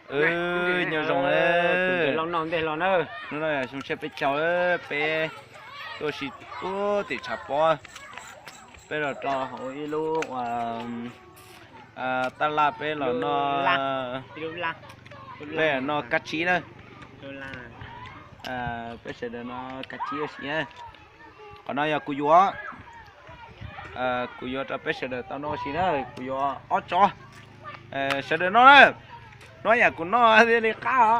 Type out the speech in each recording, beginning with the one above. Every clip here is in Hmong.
Nyob zoo, hnub no yog xyoo tshiab peb caug, peb tuaj ua si ub tim tshav pob, peb los rau hauv ib lub ua taj laj, peb los noj, peb noj kab tsib na. Peb sawv daws noj kab tsib ua si na. Qhov no yog kuv yuav, kuv yuav rau peb sawv daws tau noj ua si na, kuv yuav ob tsob. Sawv daws noj na, noj yam kuv noj thiaj li qab os.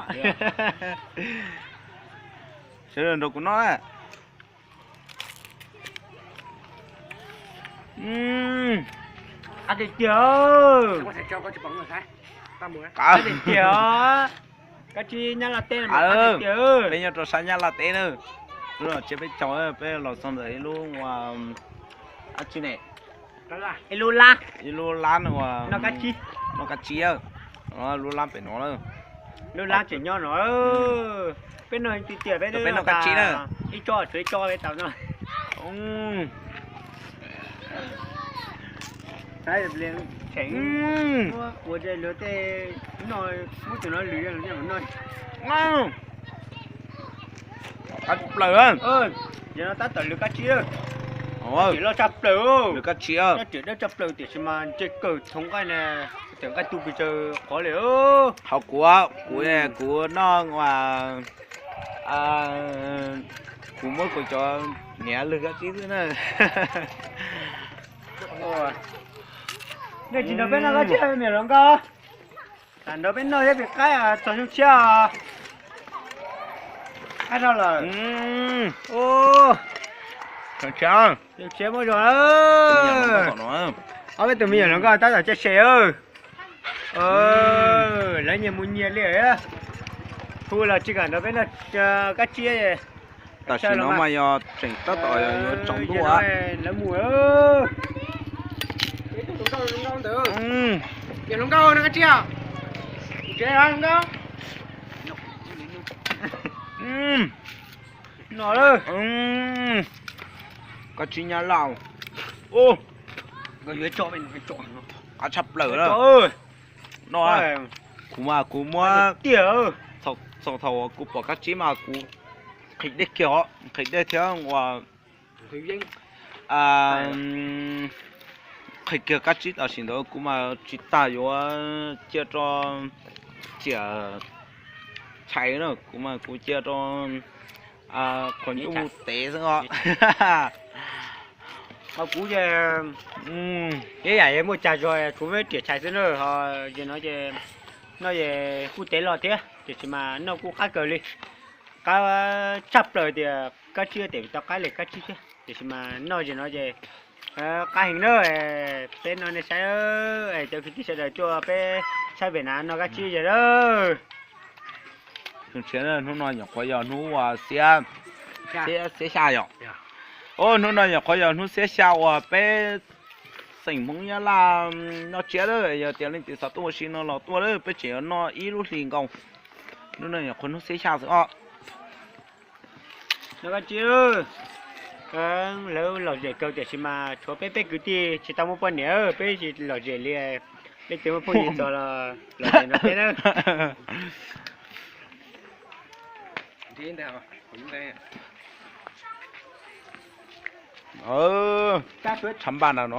Sawv daws nrog kuv noj na. Qab tiag tiag. Qab tiag tiag. Kab tsib Nyab Laj teb, peb nyob rau sab Nyab Laj teb na. Lub no tshiab peb caug, peb los txog ntawm ib lub ua dab tsi ne, ib lub lab, ib lub lab no uas noj kab tsib, lub lab pem no. Lub lab tseem nyob no. Peb noj tiag tiag, peb noj kab tsib na. Ib tsob tshuav ib tsob peb tau noj. Ua luag tej, muab tus no lwm noj. Qab plaws. Yog no tab tom lwm kab tsib, loj tshaj plaws, lwm kab tsib, riam dawb tshaj plaws tiam sis mas ntse kawg thoov nqaij na, tawm nqaij tu pes tsawg qhov li. Hauv kuv, kuv, kuv noj ua, kuv muab kuv cov niam lwm kab tsib xwb na. Nej tsis nrog peb noj kab tsib me nyuam hluas nkauj? Tam nrog peb noj thiab pem qaib txog xyoo tshiab. Qab zog lawm. Xyoo tshiab muaj zog. Ob peb tus me nyuam hluas nkauj tab tom cia se. Lawv nyias mus nyias li. Hu los tsis kam nrog peb noj kab tsib. Tam sim no mas yog tseem tab tom yuav tsaus ntuj. Lawv mus. Hluas nkauj noj kab tsib. No, kab tsib Nyab Laj. Qab tshaj plaws. No, kuv mas kuv muab, thaum kuv pom kab tsib mas kuv nqhis dej kiag os, nqhis dej thiab ua, nqhis kiag kab tsib tam sim ntawd kuv mas tsis tas yuav cia rau ciam tshais na, kuv mas kuv cia rau qhov ncauj mus tev xwb os. Ho kuv ces ib yam muaj cag zog, kuv muaj riam tshais xwb na, ho ces no ces noj ces kuj tev los thiab, tiam sis mas noj kuj qab kawg li. Qab tshaj plaws tias kab tsib, tes tau qab li kab tsib thiab, tiam sis mas noj ces no ces qab heev na. Peb noj nej saib, cov kwv tij sawv daws tuaj peb saib pem na noj kab tsib ces lawm. Hnub no nyuam qhuav yog hnub xiab, xiab xya yom. Hnub no nyuam qhuav yog hnub xiab xya uas peb xeem Hmoob Nyab Laj noj tsiab lawm. Yog tias leej twg xav tuaj ua si no los tuaj lawm, peb tseem yuav noj ib lub hlis nkaus. Hnub no nyuam qhuav hnub xiab xya xwb os. Noj kab tsib, lawv lom zem kawg tiam sis mas tshuav peb peb kwv tij tsis tau muaj poj niam, peb tsis lom zem li. Leej twg muaj phooj ywg txog los lom zem nrog peb na. Tshav npaj na no.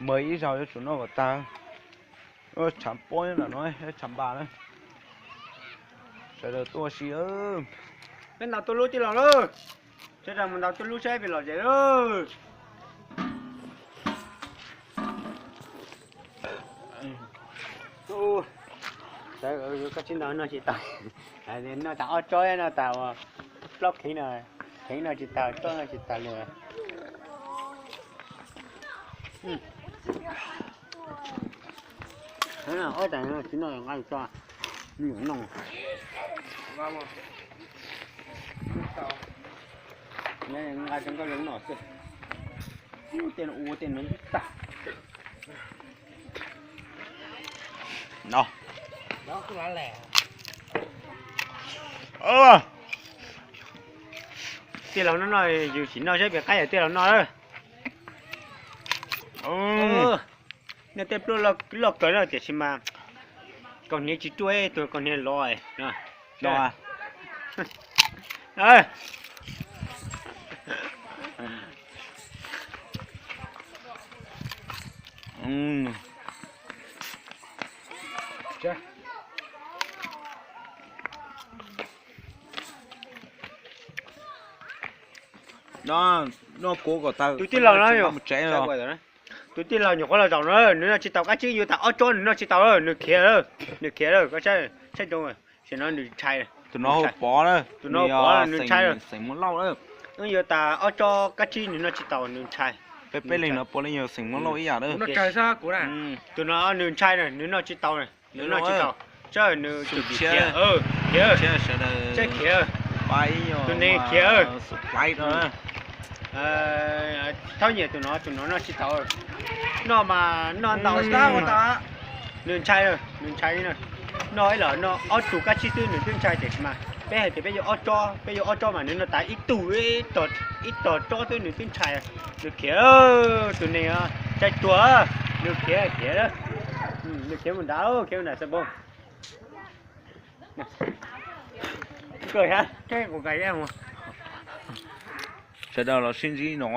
Mas ib zaug yuav tsum noj kom tag. Tshav pob no, tshav npaj na. Sawv daws tuaj si. Peb ntaus tuj lub tij laug lauj. Sawv daws mus ntaus tuj lub saib pem lom zem lauj. Kab tsib ntau noj tsis tag. Noj tas ob tsob, noj tas plaub kheev no, kheev no tsis tag, tsob no tsis tag li. Ob tas tsis noj nqa tso, me nyuam noj. Nqa rau nkauj zoo noj xwb. Tej no ua tej no ib tag. Tij laug noj no, yus sim noj saib pem qab yog tij laug noj lawm. Nej tej pluaj loj kawg na tiam sis mas kaus hniav tsis ruaj, tus kaus hniav lov. Tus tij laug no, tus tij laug nyuam qhuav los zaum na, nws noj tsis tau kab tsib, yuav tas ob tsob nws noj tsis tau, nws khiav, nws khiav lawm, koj saib, saib rau, tam sim no nws ntshai. Tus no hu Pov na, tus no Pov nws ntshai lawm, xeem Muas Lauj na. Wb yuav tas ob tsob kab tsib nws noj tsis tau, nws ntshai. Peb peb leeg no puav leej yog xeem Muas Lauj ib yam na. Tus no nws ntshai na, nws noj tsis tau, nws noj tsis tau, saib nws khiav, khiav, saib khiav, tus neeg khiav. Txhob nyiam tus no, tus no noj tsis tau, noj mas noj ntau, nws ntshai, nws ntshai, noj ib los noj ob tug kab tsib xwb nws twb ntshai tiam sis mas peb hais tias peb yuav ob tsob, peb yuav ob tsob mas nws noj tas ib tug, ib tog tsob xwb nws twb ntshai, nws khiav, tus neeg tsai tuag, nws khiav khiav, nws khiav mus nrad, khiav mus nram xab npoo. Sawv daws los sib ntsib no.